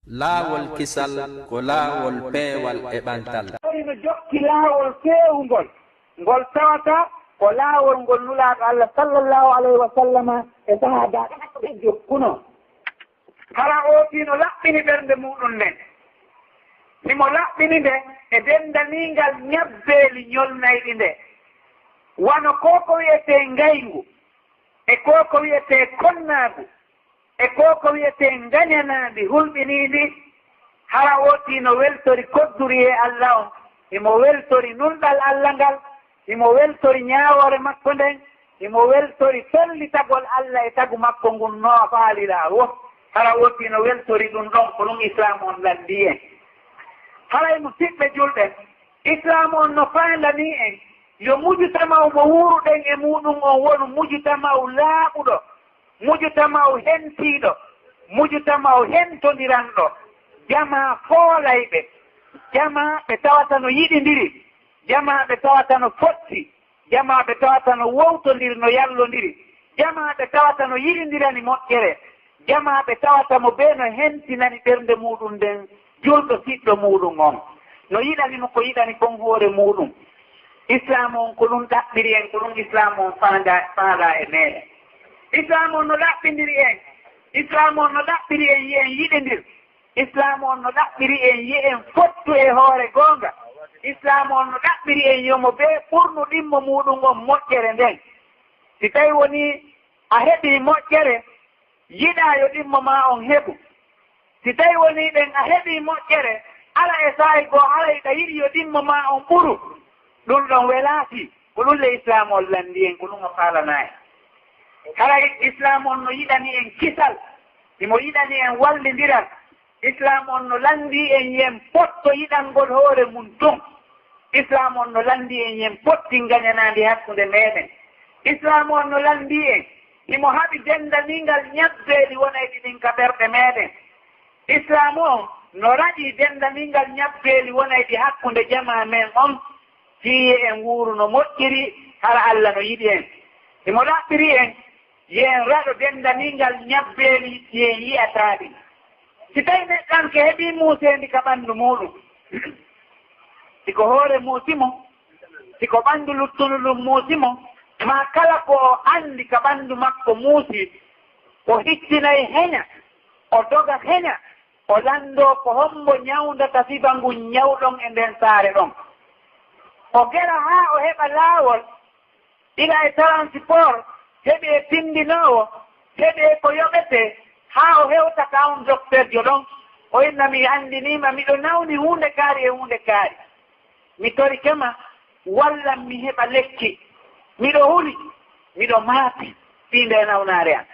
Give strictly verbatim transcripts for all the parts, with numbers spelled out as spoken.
Laawol kisal ko laawol peewal e ɓantal. Hino jokki laawol feewungol, ngol tawata ko laawol ngol Nulaaɗo Allah sallallahu alayhi wa sallama e sahaabaaɓe makko ɓen jokkunoo. Hara oo tigi no laɓɓini ɓernde muuɗum nden. Himo laɓɓini nde e denndaniingal ñabbeeli ñolnayɗi nde, wano koo ko wi'etee ngayngu, e koo ko wi'etee konnaagu, e koo ko wi'etee ngañanaandi hulɓiniindi. Hara oo tigi no weltori kodduri e Allah on, himo weltori nunɗal Allah ngal, himo weltori ñaawoore makko nden, himo weltori fellitagol Allah e tagu makko ngun no faaliraa woo. Hara oo tigi no weltori ɗum ɗon, ko ɗum Islaamu on lanndii en. Haray musiɓɓe julɓe, Islaamu on no faandanii en yo mujtama'u mo wuuruɗen e muuɗum on wonu mujtama'u laaɓuɗo, mujtama'u hentiiɗo, mujtama'u hentondiranɗo, jamaa foolayɓe, jamaa ɓe tawata no yiɗindiri, jamaa ɓe tawata no fotti, jamaa ɓe tawata no wowtondiri, no yallondiri, jamaa ɓe tawata no yiɗindirani moƴƴere, jamaa ɓe tawata mo bee no hentinani ɓernde muuɗum nden julɗo siɗɗo muuɗum on, no yiɗani mo ko yiɗani kon hoore muuɗum. Islaamu on ko ɗum ɗaɓɓiri en, ko ɗum Islaamu on faandaa, faalaa e meeɗen. Islaamu on no ɗaɓɓindiri en, Islaamu on no ɗaɓɓiri en yo en yiɗindir. Islaamu on no ɗaɓɓiri en yo en fottu e hoore goonga. Islaamu on no ɗaɓɓiri en yo mo bee ɓurnu ɗimmo muuɗum on moƴƴere nden. Si tawii wonii a heɓii moƴƴere, yiɗaa yo ɗimmo maa on heɓu. Si tawii wonii ɗen a heɓii moƴƴere, alaa e saa'i goo hara hiɗa yiɗi yo ɗimmo maa on ɓuru. Ɗum ɗon welaaki. Ko ɗum le Islaamu on lanndii en, ko ɗum o faalanaa en. Haray Islaamu on no yiɗani en kisal, himo yiɗani en wallindiral. Islaamu on no lanndii en yo en potto yiɗangol hoore mum tun. Islaamu on no lanndii en yo en pottin ngañanaandi hakkunde meeɗen. Islaamu on no lanndii en himo haɓi denndaniingal ñabbeeli wonayɗi ɗin ka ɓerɗe meeɗen. Islaamu on no raɗii denndaniingal ñabbeeli wonayɗi hakkunde jamaa men on, fii yo en wuuru no moƴƴiri, hara Alla no yiɗi en. Himo ɗaɓɓiri en yo en raɗo denndaniingal ñabbeeli ɗi en yi'ataa ɗin. Si tawii neɗɗanke heɓii muuseendi ka ɓanndu muuɗum, si ko hoore muusi mo, si ko ɓanndu luttundu ndun muusi mo, maa kala ko o anndi ka ɓanndu makko muusi, o hittinay heña, o doga heña, o lanndoo ko hommbo ñawndata sifa ngun ñaw ɗon e nden saare ɗon. O gera haa o heɓa laawol, ila e taransipoor, heɓi e tinndinoowo, heɓi e ko yoɓetee, haa o hewta ka on dokterjo ɗon. O inna, "Mi anndinii ma, miɗo nawni huunde kaari e huunde kaari. Mi torike ma, wallan mi heɓa lekki. Miɗo huli, miɗo maapi, fii ndee nawnaare an."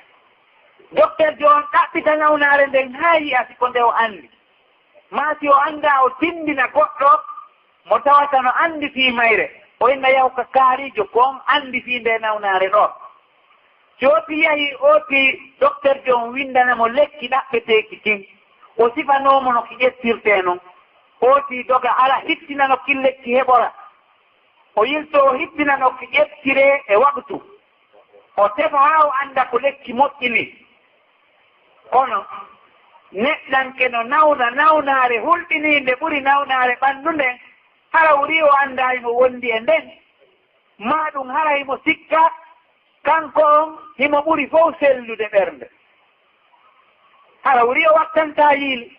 Dokterjo on ɗaɓɓita nawnaare nden haa yi'a si ko nde o anndi. Maa si o anndaa, o tinndina goɗɗo mo tawata no anndi fii mayre, o inna, "Yahu ka kaariijo, ko on anndi fii ndee nawnaare ɗoo." Si ooti yahi, ooti dokterjo on winndana mo lekki ɗaɓɓeteeki kin, o sifanoo mo no ki ƴettirtee non. Ooti doga, hara hittina no kin lekki heɓora. O yiltoo, o hittina no ki ƴettiree e waqtu. O tefa haa o annda ko lekki moƴƴini. Kono neɗɗanke no nawna nawnaare hulɓiniinde ɓuri nawnaare ɓanndu nden, hara wuri o anndaa himo wondi e nden. Maa ɗum hara himo sikka kanko on himo ɓuri fow sellude ɓernde. Hara wuri o wattantaa yiili.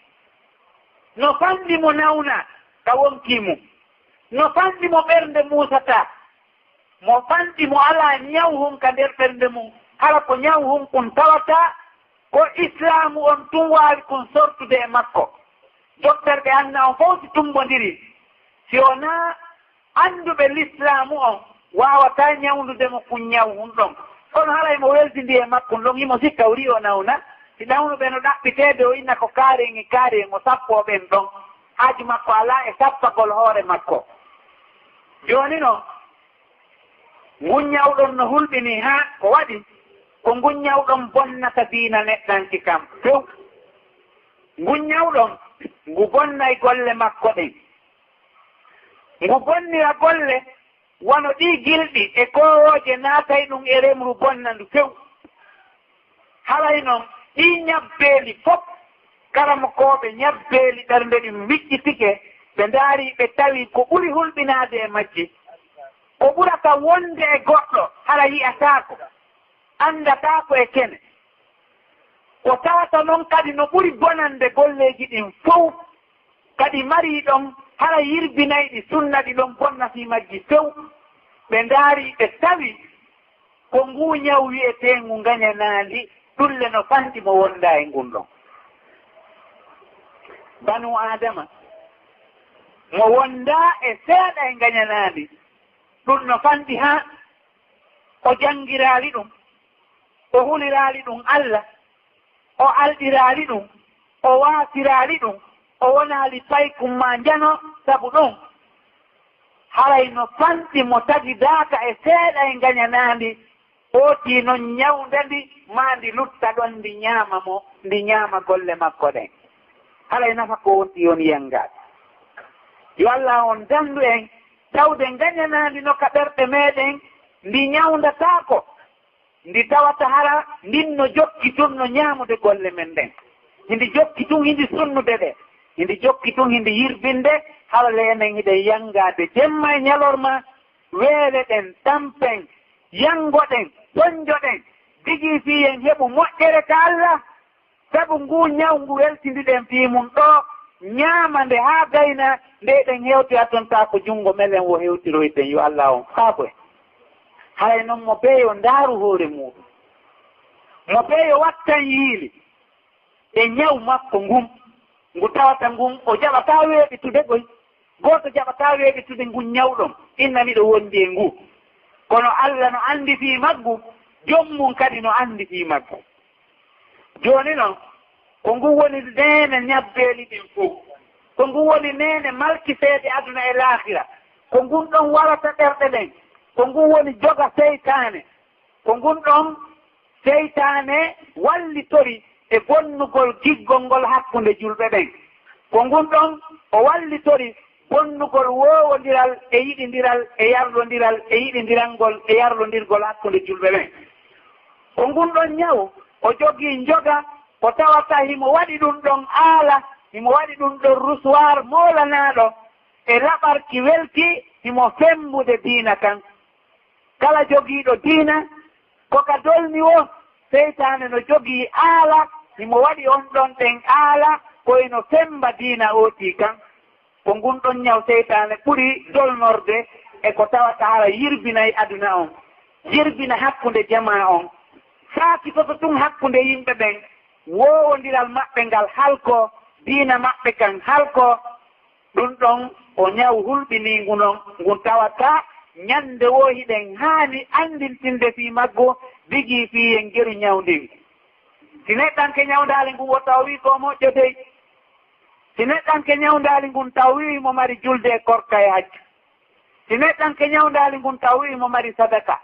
No fanɗi mo nawna ka wonkii mum. No fanɗi mo ɓernde muusataa. Mo fanɗi mo alaa ñaw hun ka nder ɓernde mum, hara ko ñaw hun kun tawata ko Islaamu on tun waawi kun sortude e makko. Dokterɓe anna on fow si tumbondiri, si wonaa annduɓe Lislaamu on, waawataa ñawndude mo kun ñaw hun ɗon. Kono haray mo weldindii e makkun ɗon, himo sikka wuri o nawna. Si nawnuɓe no ɗaɓɓiteede, o inna ko kaari en e kaari en, o sappoo ɓen ɗon. Haaju makko alaa e sappagol hoore makko. Jooni non, ngun ñaw ɗon no hulɓinii haa ko waɗi ko ngun ñaw ɗon bonnata diina neɗɗanke kan few. Ngun ñaw ɗon, ngu bonnay golle makko ɗen. Ngu bonnira golle wano ɗii gilɗi e koowooje naatay ɗum e remru bonna ndu few. Haray non, ɗii ñabbeeli fow Karamokooɓe ñabbeeli ɓernde ɗin miccitike, ɓe ndaari, ɓe tawi ko ɓuri hulɓinaade e majji, ko ɓurata wonde e goɗɗo, hara yi'ataako, anndataako e kene. Ko tawata non kadi no ɓuri bonande golleeji ɗin fow, kadi marii ɗon hara yirbinayɗi sunna ɗi ɗon bonna fii majji few. Ɓe ndaari, ɓe tawi ko nguu ñaw wi'eteengu ngañanaandi, ɗun le no fanɗi mo wondaa e ngun ɗon. Banu Aadama mo wondaa e seeɗa e ngañanaandi, ɗun no fanɗi haa o janngiraali ɗun, o huliraali ɗun Alla, o alɗiraali ɗun, o waasiraali ɗun, o wonaali paykun maa njano sabu ɗun. Haray no fanɗi mo tagidaaka e seeɗa e ngañanaandi, ootii non ñawnda ndi, maa ndi lutta ɗon, ndi ñaama mo, ndi ñaama golle makko ɗen. Haray nafa ko wonti on yiyanngaade. Yo Alla on danndu en, tawde ngañanaandi no ka ɓerɗe meɗen, ndi ñawndataako. Ndi tawata hara ndin no jokki tun no ñaamude golle men ɗen. Hindi jokki tun hindi sunnude ɗe. Hindi jokki tun hindi yirbinde, hara le enen hiɗen yanngaade jemma e ñalorma, weeleɗen, tampen, yanngoɗen, sonjoɗen, digii fii en heɓu moƴƴere ka Alla. Sabu nguu ñaw ngu weltindiɗen fii mun ɗoo, ñaama nde haa gayna, nde eɗen hewtira ton, taa ko junngo melen wo hewtiroyten. Yo Alla on faabo en. Haray non mo bee yo ndaaru hoore muuɗum. Mo bee yo wattan yiili e ñaw makko ngun, ngu tawata ngun o jaɓataa weeɓitude koy. Gooto jaɓataa weeɓitude ngun ñaw ɗon, inna miɗo wondi e ngu. Kono Alla no anndi fii maggu, jom mun kadi no anndi fii maggu. Jooni non, ko ngun woni neene ñabbeeli ɗin fow. Ko ngun woni neene malkiseede aduna e laahira. Ko ngun ɗon warata ɓerɗe ɗen. Ko ngun woni joga seytaane. Ko ngun ɗon seytaane wallitori e bonnugol giggol ngol hakkunde julɓe ɓen. Ko ngun ɗon o wallitori bonnugol woowondiral e yiɗindiral e yarlondiral e yiɗindirangol e yarlondirgol hakkunde julɓe ɓen. Ko ngun ɗon ñaw o jogii njoga ko tawata himo waɗi ɗun ɗon aala, himo waɗi ɗun ɗon rusuwaar moolanaaɗo e laɓarki welki, himo femmbude diina kan. Kala jogiiɗo diina, ko ka dolni woo, seytaane no jogii aala, himo waɗi on ɗon ɗen aala, ko hino femmba diina ootii kan. Ko ngun ɗon ñaw seytaane ɓuri dolnorde e ko tawata hara yirbinay aduna on, yirbina hakkunde jamaa on, saakitoto tun hakkunde yimɓe ɓen, woowondiral maɓɓe ngal halkoo, diina maɓɓe kan halkoo. Ɗun ɗon o ñaw hulɓiniingu non, ngun tawata ñande woo hiɗen haani anndintinde fii maggu, digii fii en geru ñawndingu. Si neɗɗanke ñawndaali ngun wota o wii ko moƴƴo dey. Si neɗɗanke ñawndaali ngun taw wii mo mari julde e korka e hajju. Si neɗɗanke ñawndaali ngun taw wii mo mari sadaka.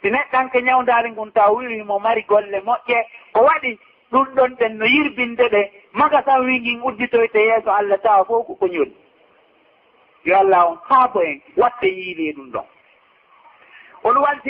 Si neɗɗanke ñawndaali ngun taw wii mo mari golle moƴƴe, ko waɗi ɗun ɗon ɗen no yirbinde ɗe, magasan wii ngin udditoyte yeeso Alla tawa fow ko ko ñoli. Yo Alla on haabo en, watte yiili e ɗun ɗon. On walti